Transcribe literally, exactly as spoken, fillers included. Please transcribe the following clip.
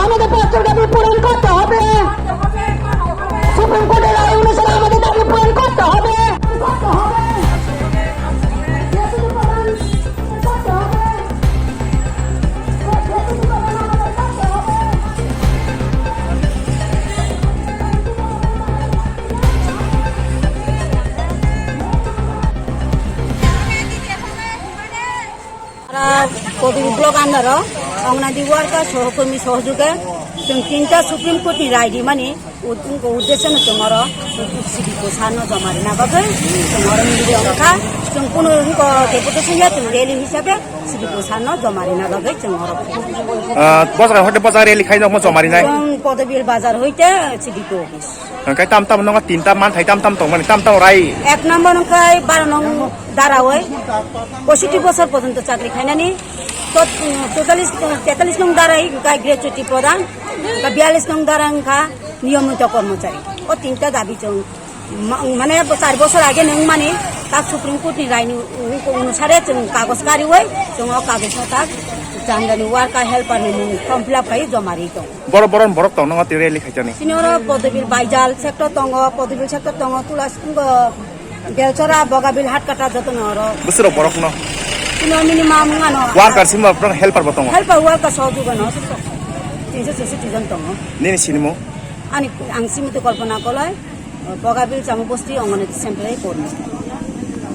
আমাদের পাঁচটার দাবি পূরণ করতে হবে। সুপ্রিম কোর্টের রায় অনুসারে আমাদের দাবি পূরণ করতে হবে। Aro Kodugu block under o Anganwadi worker sohokormi sohojuge chwng tinta Supreme Court ni rai rimani ud-, wngkha uddesyo no chwng oro C D P O sir no joma rina bagwi chwng oro media wngkha. Chwng kunu wngkha deputation ya chwng rally hisabe C D P O sir no joma rina bagwi chwng oro. Ah, bosa hoite bosa rally khai nokmo joma rinai. Chwng Podobil bazar hoite C D P O office. Hwnkhe tam tam nokha tinta manthai tam tam tongmani, tam tam rai. Ek number wngkha baro nong dara oi, poishoti bosor porjonto chakri khainani, tot-, totalis, tetalis nong dara wngkha gratuity pradhan, wngkha biyalis nong dara wngkha niyomito kormochari. O tinta dabi chwng ma-, mane bo char bosor age nung mani ta Supreme Court ni rai ni u-, u-, onusare chwng kagoj kariwi chwng o kagoj no ta jangani worker helper ni mung form fill up khai joma ri tong. Boro boro borok tong nongo twi rally khaitani. Sini oro Podobil Baijal sector tongo, Podobil sector tongo, Tulas tongo, Belchora, Bogabil, Hatkata joto no oro. Bwswrok borok no. Sini oro minimum ngano. Worker simo borok helper bo tongo. Helper worker so juga no. Tinso sesi tijon tongo. Nini sinimo? Ani ang simi to Kalpana Koloi, Bogabil Chamu Bosti Anganwadi Central Kormi.